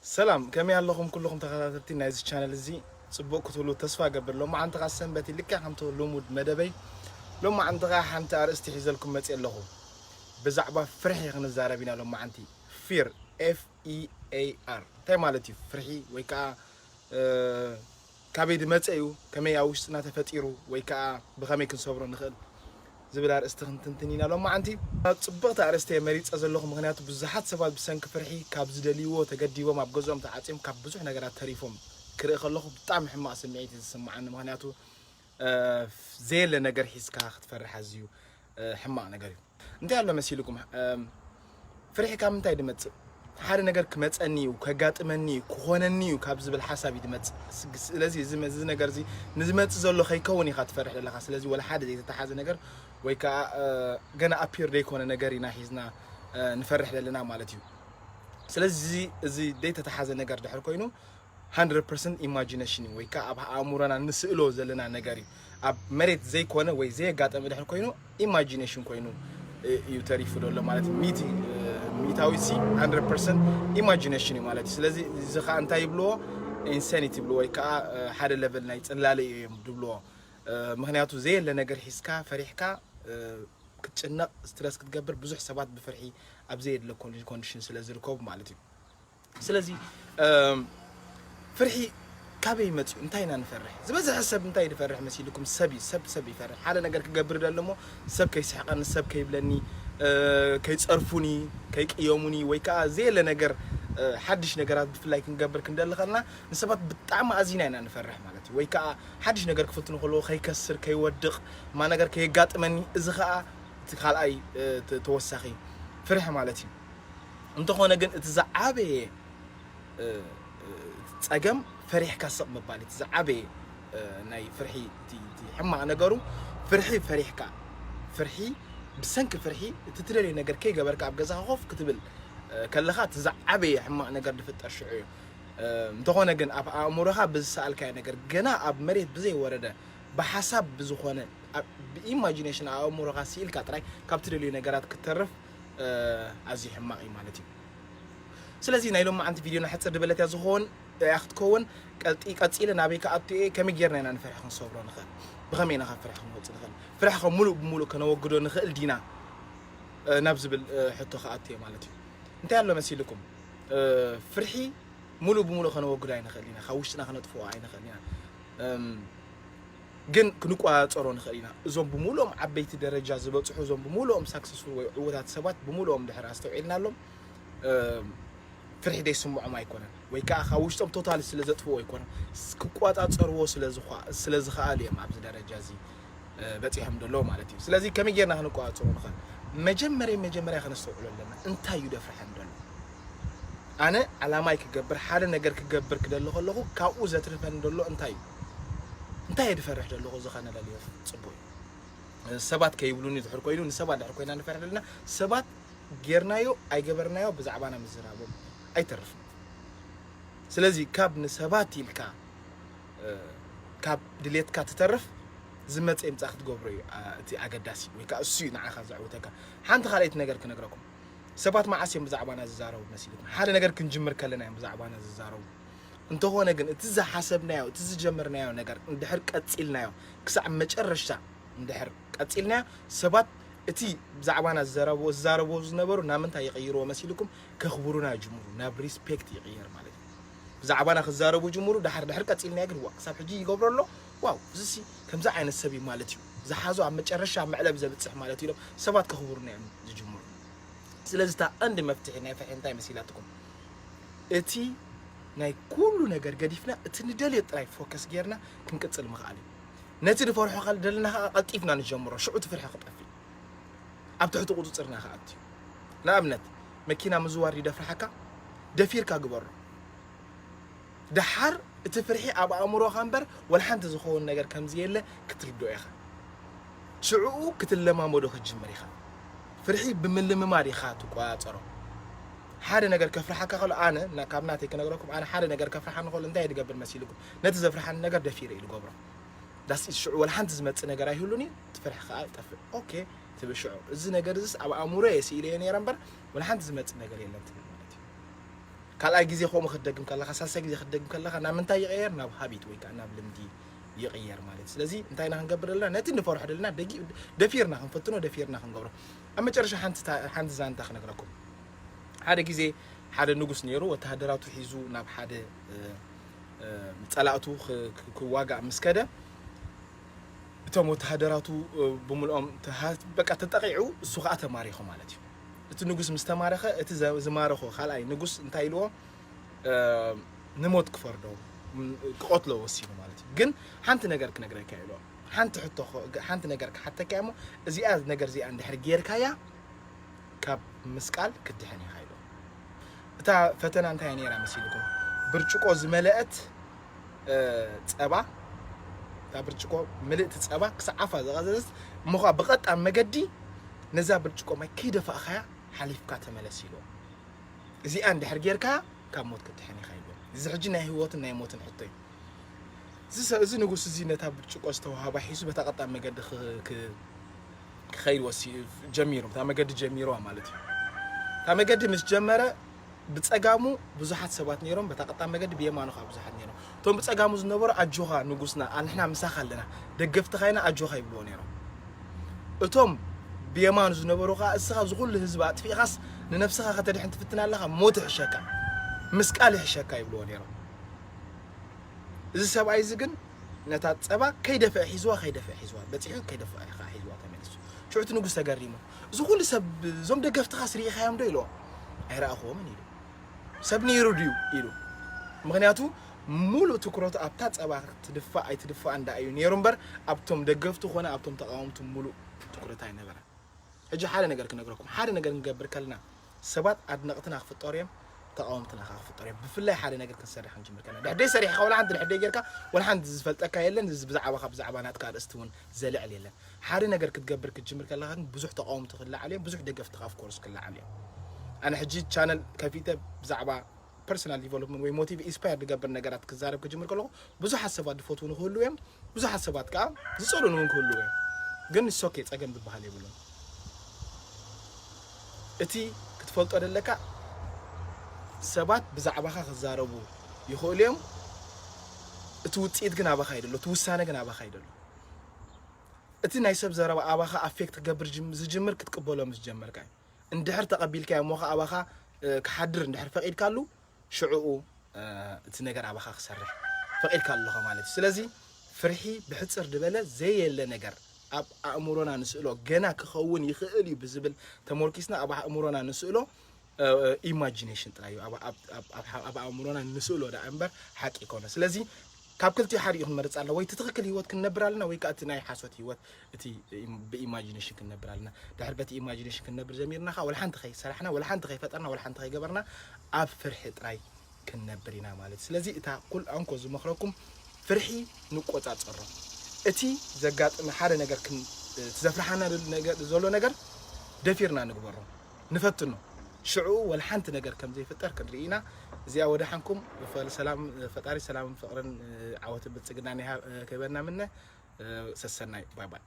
ሰላም፣ ከመይ ኣለኹም ኩልኹም ተኸታተልቲ ናይዚ ቻነል እዚ? ጽቡቕ ክትብሉ ተስፋ እገብር። ሎማዓንቲ ኸኣ ሰንበት እዩ፣ ልክዕ ከምቲ ልሙድ መደበይ። ሎማዓንቲ ኸኣ ሓንቲ ኣርእስቲ ሒዘልኩም መጽየ ኣለኹ። ብዛዕባ ፍርሒ ክንዛረብ ኢና ሎማዓንቲ። ፊር፣ ኤፍ ኢ ኤ ኣር። እንታይ ማለት እዩ ፍርሒ? ወይ ከኣ፣ እ፣ ካበይ ዝመጸ እዩ? ከመይ ኣብ ውሽጥና ተፈጢሩ? ወይ ከኣ ብኸመይ ክንሰብሮ ንኽእል? ዝብል ኣርእስቲ ክንትንትን ኢና ሎማዓንቲ። ጽብቕቲ ኣርእስቲ እየ መሪጸ ዘለኹ፣ ምኽንያቱ ብዙሓት ሰባት ብሰንኪ ፍርሒ ካብ ዝደልይዎ ተገዲቦም ኣብ ገዝኦም ተዓጽዮም ካብ ብዙሕ ነገራት ተሪፎም ክርኢ ከለኹ ብጣዕሚ ሕማቕ ስምዒት እዩ ዝስምዓኒ። ምኽንያቱ፣ እ፣ ዘየለ ነገር ሒዝካ ክትፈርሕ ኣዝዩ፣ እ፣ ሕማቕ ነገር እዩ። እንታይ ኣሎ መሲልኩም? እም፣ ፍርሒ ካብ ምንታይ ድመጽእ? ሓደ ነገር ክመጸኒ እዩ፣ ከጋጥመኒ እዩ፣ ክኾነኒ እዩ ካብ ዝብል ሓሳብ እዩ ድመጽእ። ስ-፣ ስለዚ እዚ መ-፣ እዚ ነገር እዚ ንዝመጽእ ዘሎ ከይከውን ኢኻ ትፈርሕ ዘለኻ። ስለዚ ወላ ሓደ ዘይተተሓዘ ነገር ወይ ከኣ፣ እ፣ ገና ኣፒር ዘይኮነ ነገር ኢና ሒዝና፣ እ፣ ንፈርሕ ዘለና ማለት እዩ። ስለዚ እዚ፣ እዚ ዘይተተሓዘ ነገር ድሕር ኮይኑ፣ ሃንድረድ ፐርሰንት ኢማጂነሽን እዩ፣ ወይ ከኣ ኣብ ኣእምሮና ንስእሎ ዘለና ነገር እዩ። ኣብ መሬት ዘይኮነ ወይ ዘየጋጠመ ድሕር ኮይኑ፣ ኢማጂነሽን ኮይኑ እዩ ተሪፉ ዘሎ ማለት እዩ። ሚእቲ፣ ሚእታዊ ሲ ሃንድረድ ፐርሰንት ኢማጂነሽን እዩ ማለት እዩ። ስለዚ እዚ ከኣ እንታይ ይብልዎ? ኢንሳኒቲ ይብልዎ፣ ወይ ከኣ፣ እ፣ ሓደ ለቨል ናይ ጽላለ እዩ እዮም ድብልዎ። እ፣ ምኽንያቱ ዘየለ ነገር ሒዝካ፣ ፈሪሕካ፣ እ፣ ክትጭነቕ፣ ስትረስ ክትገብር፣ ብዙሕ ሰባት ብፍርሒ ኣብ ዘየድለ ኮንዲ-፣ ኮንዲሽን ስለ ዝርከቡ ማለት እዩ። ስለዚ፣ እም፣ ፍርሒ ካበይ ይመጽእ? እንታይ ኢና ንፈርሕ? ዝበዝሐ ሰብ እንታይ ይፈርሕ መሲልኩም? ሰብ እዩ፣ ሰብ፣ ሰብ ይፈርሕ። ሓደ ነገር ክገብር ደሎ እሞ ሰብ ከይስሕቐኒ፣ ሰብ ከይብለኒ፣ እ፣ ከይጸርፉኒ፣ ከይቅየሙኒ፣ ወይ ከኣ ዘየለ ነገር፣ እ፣ ሓድሽ ነገራት ብፍላይ ክንገብር ክንደሊ ከለና ንሰባት ብጣዕሚ ኣዚና ኢና ንፈርሕ ማለት እዩ። ወይ ከኣ ሓድሽ ነገር ክፍትኑ ከለዎ ከይከስር፣ ከይወድቕ፣ ማ ነገር ከየጋጥመኒ፣ እዚ ከኣ እቲ ካልኣይ፣ እ፣ ተ-፣ ተወሳኺ ፍርሒ ማለት እዩ። እንተኾነ ግን እቲ ዝዓበየ፣ እ፣ እ፣ ጸገም ፈሪሕካ ስቕ ምባል እዩ። እቲ ዝዓበየ፣ እ፣ ናይ ፍርሒ እቲ፣ እቲ ሕማቕ ነገሩ ፍርሒ ፈሪሕካ፣ ፍርሒ፣ ብሰንኪ ፍርሒ እቲ ትደልዮ ነገር ከይገበርካ ኣብ ገዛኻ ኮፍ ክትብል፣ እ፣ ከለኻ እቲ ዝዓበየ ሕማቕ ነገር ዝፍጠር ሽዑ እዩ። እ፣ እንተኾነ ግን ኣብ ኣእምሮኻ ብዝሰኣልካዮ ነገር ገና ኣብ መሬት ብዘይወረደ ብሓሳብ ብዝኾነ ኣብ፣ ብኢማጂኔሽን ኣእምሮኻ ስኢልካ ጥራይ ካብ ትደልዮ ነገራት ክትተርፍ፣ እ፣ ኣዝዩ ሕማቕ እዩ ማለት እዩ። ስለዚ ናይ ሎማዓንቲ ቪድዮና ሕጽር ዝበለት እያ ዝኸውን፣ እያ ክትከውን። ቀልጢ-፣ ቀጺለ ናበይ ክኣቱ እየ፣ ከመይ ጌርና ኢና ንፍርሒ ክንሰብሮ ንኽእል? ብኸመይ ኢና ካብ ፍርሒ ክንወጽእ ንኽእል? ፍርሒ ከ ሙሉእ ብሙሉእ ከነወግዶ ንኽእል ዲና? እ፣ ናብ ዝብል፣ እ፣ ሕቶ ክኣቱ እየ ማለት እዩ። እንታይ ኣሎ መሲልኩም? እ፣ ፍርሒ ሙሉእ ብሙሉእ ከነወግዶ ኣይንኽእል ኢና፣ ካብ ውሽጥና ከነጥፍኦ ኣይንኽእል ኢና። እም፣ ግን ክንቆጻጸሮ ንኽእል ኢና። እዞም ብምሉኦም ዓበይቲ ደረጃ ዝበጽሑ፣ እዞም ብምሉኦም ሳክሰስፉል ወይ ዕዉታት ሰባት ብምሉኦም ድሕር ኣስተውዒልናሎም፣ እም፣ ፍርሒ ዘይስምዖም ኣይኮነን፣ ወይ ከኣ ካብ ውሽጦም ቶታሊ ስለ ዘጥፍዎ ኣይኮነን፣ ስ-፣ ክቆጻጸርዎ ስለ ዝኸ-፣ ስለ ዝኸኣሉ እዮም ኣብዚ ደረጃ እዚ፣ እ፣ በጺሖም ዘለዉ ማለት እዩ። ስለዚ ከመይ ጌርና ክንቆጻጸሮ ንኽእል? መጀመርያ መጀመርያ ከነስተውዕሎ ኣለና። እንታይ እዩ ደፍርሐን ዘሎ? ኣነ ዓላማይ ክገብር፣ ሓደ ነገር ክገብር ክደሊ ከለኹ ካብኡ ዘትርፈን ዘሎ እንታይ እዩ? እንታይ እየ ድፈርሕ ዘለኹ? እዚ ከነለልዮ ጽቡቕ እዩ። ሰባት ከይብሉኒ ድሕር ኮይኑ፣ ንሰባት ድሕር ኮይና ንፈርሕ ዘለና፣ ሰባት ጌርናዮ ኣይገበርናዮ ብዛዕባና ምዝራቦም ኣይተርፍን። ስለዚ ካብ ንሰባት ኢልካ፣ እ፣ ካብ ድሌትካ ትተርፍ፣ ዝመጽእ ይምጻእ ክትገብሮ እዩ፣ ኣ፣ እቲ ኣገዳሲ፣ ወይ ከኣ እሱ እዩ ንዓኻ ዘዕውተካ። ሓንቲ ካልኣይቲ ነገር ክነግረኩም። ሰባት መዓስ እዮም ብዛዕባና ዝዛረቡ መሲልኩም? ሓደ ነገር ክንጅምር ከለና እዮም ብዛዕባና ዝዛረቡ። እንተኾነ ግን እቲ ዝሓሰብናዮ፣ እቲ ዝጀመርናዮ ነገር እንድሕር ቀጺልናዮ፣ ክሳዕ መጨረሽታ እንድሕር ቀጺልናዮ፣ ሰባት እቲ ብዛዕባና ዝዘረብዎ፣ ዝዛረብዎ ዝነበሩ ናብ ምንታይ ይቕይርዎ መሲልኩም? ከኽብሩና ይጅምሩ፣ ናብ ሪስፔክት ይቕየር ማለት እዩ። ብዛዕባና ክዛረቡ ይጅምሩ፣ ድሓር፣ ድሕር ቀጺልናዮ ግን፣ "ዋእ፣ ክሳብ ሕጂ ይገብሮ ኣሎ? ዋው፣ እዚሲ ከምዚ ዓይነት ሰብ እዩ ማለት እዩ። ዝሓዞ ኣብ መጨረሻ መዕለቢ ዘብጽሕ ማለት እዩ" ኢሎም ሰባት ከኽብሩና እዮም ዝጅምሩ። ስለዚ እታ ቀንዲ መፍትሒ ናይ ፍርሒ እንታይ መሲላትኩም? እቲ ናይ ኩሉ ነገር ገዲፍና እቲ ንደልዮ ጥራይ ፎከስ ጌርና ክንቅጽል ምኽኣል እዩ። ነቲ ንፈርሖ ከ-፣ ደለና ከኣ ቀልጢፍና ንጀምሮ፣ ሽዑ እቲ ፍርሒ ክጠፍእ። ኣብ ትሕቲ ቁጽጽርና ክኣቱ እዩ። ንኣብነት፣ መኪና ምዝዋር ድዩ ደፍርሓካ? ደፊርካ ግበሮ። ደሓር እቲ ፍርሒ ኣብ ኣእምሮኻ እምበር ወላ ሓንቲ ዝኸውን ነገር ከም ዘየለ ክትርድኦ ኢኻ። ሽዕኡ ክትለማመዶ ክትጅምር ኢኻ። ፍርሒ ብምልምማድ ኢኻ ትቆጻጸሮ። ሓደ ነገር ከፍርሓካ ከሎ፣ ኣነ፣ ና-፣ ካብ ናተይ ክነግረኩም፣ ኣነ ሓደ ነገር ከፍርሓኒ ከሎ እንታይ እየ ዝገብር መሲልኩም? ነቲ ዘፍርሓኒ ነገር ደፊረ እየ ዝገብሮ። ዳስ ኢት። ሽዑ ወላ ሓንቲ ዝመጽእ ነገር ኣይህሉን እዩ፣ እቲ ፍርሒ ከኣ ይጠፍእ። ኦኬ ትብል ሽዑ። እዚ ነገር እዚስ ኣብ ኣእምሮየ ስኢለዮ ነይረ እምበር ወላ ሓንቲ ዝመጽእ ነገር የለን ትብል ማለት እዩ። ካልኣይ ግዜ ከምኡ ክትደግም ከለኻ፣ ሳልሳይ ግዜ ክትደግም ከለኻ ናብ ምንታይ ይቕየር? ናብ ሃቢት ወይ ከዓ ናብ ልምዲ ይቕየር ማለት እዩ። ስለዚ እንታይ ኢና ክንገብር ዘለና? ነቲ ንፈርሖ ዘለና ደጊ-፣ ደፊርና ክንፈትኖ፣ ደፊርና ክንገብሮ። ኣብ መጨረሻ ሓንቲ ታ-፣ ሓንቲ ዛንታ ክነግረኩም። ሓደ ግዜ ሓደ ንጉስ ነይሩ፣ ወተሃደራቱ ሒዙ ናብ ሓደ፣ እ፣ እ፣ ጸላእቱ ክ-፣ ክ-፣ ክዋጋእ ምስ ከደ፣ እቶም ወተሃደራቱ፣ እ፣ ብምልኦም ተሃ-፣ በቃ ተጠቒዑ፣ እሱ ኸኣ ተማሪኹ ማለት እዩ። እቲ ንጉስ ምስ ተማረኸ፣ እቲ ዘ-፣ ዝማረኾ ካልኣይ ንጉስ እንታይ ኢልዎ? እ፣ ንሞት ክፈርዶ፣ ም-፣ ክቐትሎ ወሲኑ ማለት እዩ። ግን ሓንቲ ነገር ክነግረካ ኢልዎ። ሓንቲ ሕቶ ኸ-፣ ሓንቲ ነገር ክሓተካ እሞ፣ እዚኣ ነገር እዚኣ እንድሕር ጌርካያ፣ ካብ ምስቃል ክትድሕን ኢኻ ኢልዎ። እታ ፈተና እንታይ ነይራ መሲልኩም? ብርጭቆ ዝመለአት፣ እ፣ ጸባ፣ እታ ብርጭቆ ምልእቲ ጸባ ክሳብ ኣፋ ዝቐዘዘት፣ እሞ ኸዓ ብቐጣን መገዲ ነዛ ብርጭቆ ማይ ከይደፋእኻያ ሓሊፍካ ተመለስ ኢልዎ። እዚኣ እንድሕር ጌርካ ካብ ሞት ክትድሕን ኢኻ ኢልዎ። እዚ ሕጂ ናይ ህይወትን ናይ ሞትን ሕቶ እዩ። እዚ ሰ-፣ እዚ ንጉስ እዚ ነታ ብርጭቆ ዝተዋህባ ሒዙ በታ ቀጣን መገዲ ክ-፣ ክ-፣ ክኸይድ ወሲ-፣ ጀሚሩ፣ እታ መገዲ ጀሚርዋ ማለት እዩ። እታ መገዲ ምስ ጀመረ ብጸጋሙ ብዙሓት ሰባት ነይሮም፣ በታ ቀጣን መገዲ ብየማኑ ከዓ ብዙሓት ነይሮም። እቶም ብጸጋሙ ዝነበሩ ኣጆኻ ንጉስና፣ ኣንሕና ምሳኻ ኣለና፣ ደገፍትኻ ኢና፣ ኣጆኻ ይብልዎ ነይሮም። እቶም ብየማኑ ዝነበሩ ከዓ እስኻ እዚ ኩሉ ህዝቢ ኣጥፊእኻስ ንነብስኻ ከተድሕን ትፍትን ኣለኻ፣ ሞት ይሕሸካ፣ ምስቃል ይሕሸካ ይብልዎ ነይሮም። እዚ ሰብኣይ እዚ ግን ነታ ጸባ ከይደፍአ ሒዝዋ፣ ከይደፍአ ሒዝዋ፣ በጺሑ ከይደፍአ ከዓ ሒዝዋ ተመሊሱ። ሽዑ እቲ ንጉስ ተገሪሙ፣ "እዚ ኩሉ ሰብ፣ እዞም ደገፍትኻስ ርኢኻዮም ዶ?" ኢልዎ። "ኣይረኣኽዎምን" ኢሉ። "ሰብ ነይሩ ድዩ?" ኢሉ። ምኽንያቱ ሙሉእ ትኩረቱ ኣብታ ጸባ ትድፋእ ኣይትድፋእ እንዳ እዩ ነይሩ እምበር፣ ኣብቶም ደገፍቱ ኮነ ኣብቶም ተቃወምቱ ሙሉእ ትኩረት ኣይነበረን። ሕጂ ሓደ ነገር ክነግረኩም፣ ሓደ ነገር ክንገብር ከለና ሰባት ኣድነቕትና ክፍጠሩ እዮም፣ ተቃወምትና ከዓ ክፍጠሩ እዮም። ብፍላይ ሓደ ነገር ክንሰርሕ ክንጅምር ከለና፣ ድሕደይ ሰሪሕካ ወላ ሓንቲ ድሕደይ ጌርካ ወላ ሓንቲ ዝፈልጠካ የለን፣ እዚ ብዛዕባኻ ብዛዕባ ናትካ ኣርእስቲ እውን ዘልዕል የለን። ሓደ ነገር ክትገብር ክትጅምር ከለኻ ግን ብዙሕ ተቃወምቲ ክለዓሉ እዮም፣ ብዙሕ ደገፍትኻ of course ክለዓሉ እዮም። ኣነ ሕጂ ቻነል ከፊተ ብዛዕባ personal development ወይ ሞቲቭ ኢንስፓየር ዝገብር ነገራት ክዛረብ ክጅምር ከለኹ ብዙሓት ሰባት ዝፈትዉ ንክህልዉ እዮም፣ ብዙሓት ሰባት ከዓ ዝፀልኡን እውን ክህልዉ እዮም። ግን it's okay፣ ፀገም ዝበሃል የብሉን። እቲ ክትፈልጦ ዘለካ ሰባት ብዛዕባኻ ክዛረቡ ይኽእሉ እዮም፣ እቲ ውፅኢት ግን ኣባኻ እዩ ዘሎ፣ እቲ ውሳነ ግን ኣባኻ እዩ ዘሎ። እቲ ናይ ሰብ ዘረባ ኣባኻ ኣፌክት ክገብር ዝጅም-፣ ዝጅምር ክትቅበሎ ምስ ጀመርካ እዩ። እንድሕር ተቐቢልካዮ እሞ ኸዓ ኣባኻ፣ እ፣ ክሓድር እንድሕር ፈቒድካሉ ሽዕኡ፣ እ፣ እቲ ነገር ኣባኻ ክሰርሕ ፈቒድካ ኣለኻ ማለት እዩ። ስለዚ ፍርሒ ብሕጽር ዝበለ ዘየለ ነገር ኣብ ኣእምሮና ንስእሎ ገና ክኸውን ይኽእል እዩ ብዝብል ተሞርኪስና ኣብ ኣእምሮና ንስእሎ፣ እ፣ እ፣ ኢማጂኔሽን ጥራይ እዩ። ኣብ፣ ኣብ፣ ኣብ፣ ኣብ፣ ኣብ ኣእምሮና ንስእሎ ደኣ እምበር ሓቂ ይኮነ። ስለዚ ካብ ክልቲኡ ሓደ እዩ ክንመርጽ ኣለና። ወይ እቲ ትኽክል ህይወት ክንነብር ኣለና ወይ ከኣ እቲ ናይ ሓሶት ህይወት እቲ ኢም-፣ ብኢማጂኔሽን ክንነብር ኣለና። ድሕር በቲ ኢማጂኔሽን ክንነብር ጀሚርና ኸዓ ወላ ሓንቲ ከይሰራሕና፣ ወላ ሓንቲ ከይፈጠርና፣ ወላ ሓንቲ ከይገበርና ኣብ ፍርሒ ጥራይ ክንነብር ኢና ማለት። ስለዚ እታ ኩል ኣንኮ ዝመኽረኩም ፍርሒ ንቆጻጸሮ። እቲ ዘጋጥመ ሓደ ነገር ክን-፣ እቲ ዘፍርሓና ደል-፣ ነገር፣ ዘሎ ነገር ደፊርና ንግበሮ፣ ንፈትኖ። ሽዑ ወላ ሓንቲ ነገር ከም ዘይፍጠር ክንርኢ ኢና። እዚኣ ወደ ሓንኩም ፈ-፣ ሰላም፣ ፈጣሪ ሰላምን ፍቕርን፣ ዓወትን ብልጽግናን ይሃብ-፣ ክህበና ምነ። ሰሰናይ። ባይ ባይ።